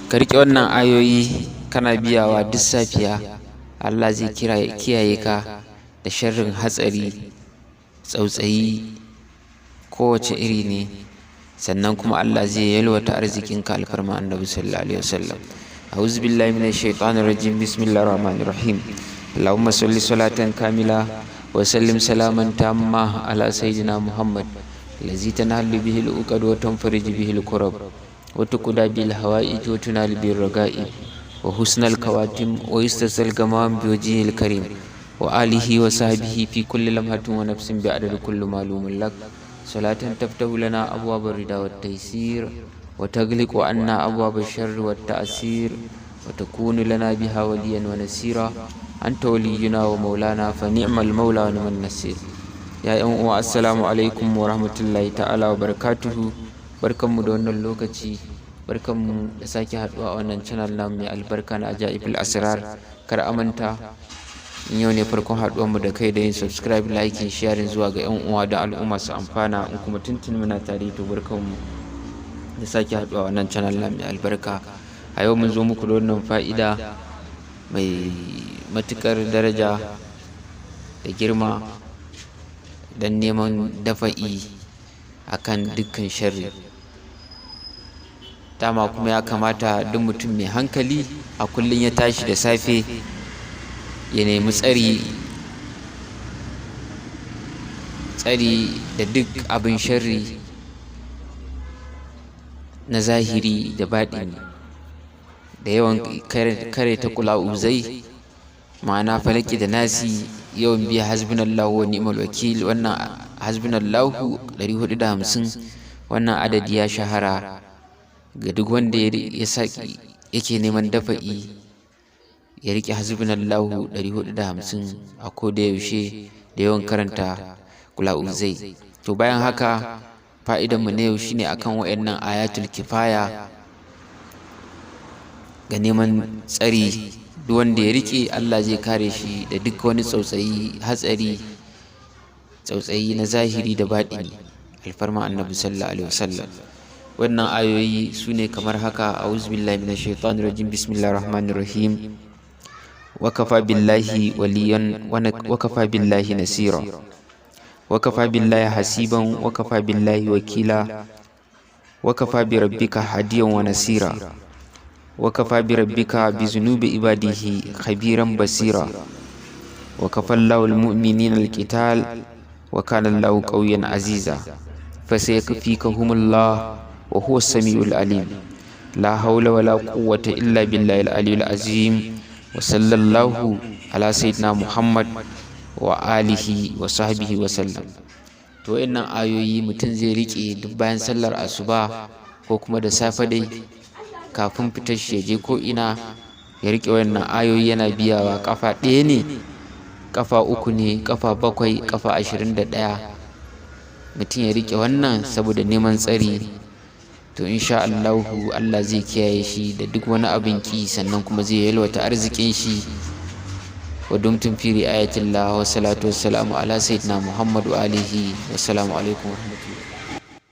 Ka riƙe wannan ayoyi kana biyawa duk safiya, Allah zai kiyaye ka da sharrin hatsari, tsautsayi kowace iri ne. Sannan kuma Allah zai yalwata arzikinka, alfarma Annabi sallallahu alaihi wasallam. أعوذ بالله من الشيطان الرجيم. بسم الله الرحمن الرحيم. اللهم صل صلاة كاملة وسلم سلاما تاما على سيدنا محمد الذي تنحل به العقد وتنفرج به الكرب وتقضى به الحوائج وتنال به الرغائب وحسن الخواتم ويستسقى الغمام بوجهه الكريم، وآله وصحبه في كل لمحة ونفس بعدد كل معلوم لك، صلاة تفتح لنا أبواب الرضا والتيسير وتغلق عنا أبواب الشر والتعسير وتكون لنا بها وليا ونصيرا. أنت ولينا ومولانا، فنعم المولى ونعم النصير. يا uwa، السلام عليكم ورحمة الله تعالى وبركاته. Barkanmu da wannan lokaci, barkanmu da sake haɗuwa a wannan channel namu mai albarka na Ajaibul Asrar. Kar a manta, in yau ne farkon haɗuwarmu da kai, da yin subscribe, liking, sharing zuwa ga 'yan uwa da al'umma su amfana. In kuma tuntuni muna tare, to barkanmu da sake haɗuwa wannan channel na mai albarka. A yau mun zo muku da wannan fa'ida mai matuƙar daraja da girma don neman dafa'i akan dukkan sharri. Dama kuma ya kamata duk mutum mai hankali a kullum ya tashi da safe ya nemi tsari, tsari da duk abin sharri na zahiri da baɗini, da yawan kare ta kula'uzai, ma'ana Falaki da Nasi, yawan biya hasbunallahu wa ni'mal wakil. Wannan hasbunallahu 450, wannan adadi ya shahara ga duk wanda ya sa yake neman dafa'i, ya riƙe hasbunallahu 450 a koda yaushe da yawan karanta kula'uzai. To, bayan haka, fa'idan mu na yau shine akan wayannan ayatul kifaya ga neman tsari. Duk wanda ya riƙe, Allah zai kare shi da duk wani tsautsayi, hatsari, tsautsayi na zahiri da baɗini, alfarma Annabi sallallahu alaihi wasallam. Wannan ayoyi su ne kamar haka: أعوذ بالله من الشيطان الرجيم. بسم الله الرحمن الرحيم. وكفى بالله وليا وكفى بالله نصيرا وكفى بالله حسيبا وكفى بالله وكيلا وكفى بربك هاديا ونصيرا وكفى بربك بذنوب عباده خبيرا بصيرا وكفى الله المؤمنين القتال وكان الله قويا عزيزا فسيكفيكهم الله وهو السميع العليم. لا حول ولا قوة إلا بالله العلي العظيم. وصلى الله على سيدنا محمد وآله وصحبه وسلم. To, wayannan ayoyi mutum zai riƙe duk bayan sallar asuba ko kuma da safe dai, kafin fitar shi ya je ko ina, ya riƙe wayannan ayoyi yana biyawa. Ƙafa ɗaya ne, ƙafa uku ne, ƙafa bakwai, ƙafa 21, mutum ya riƙe wannan saboda neman tsari. To, insha Allahu Allah zai kiyaye shi da duk wani abin ki, sannan kuma zai yalwata arzikin shi. ودمتم في رعاية الله، والصلاة والسلام على سيدنا محمد وآله، والسلام عليكم ورحمة الله.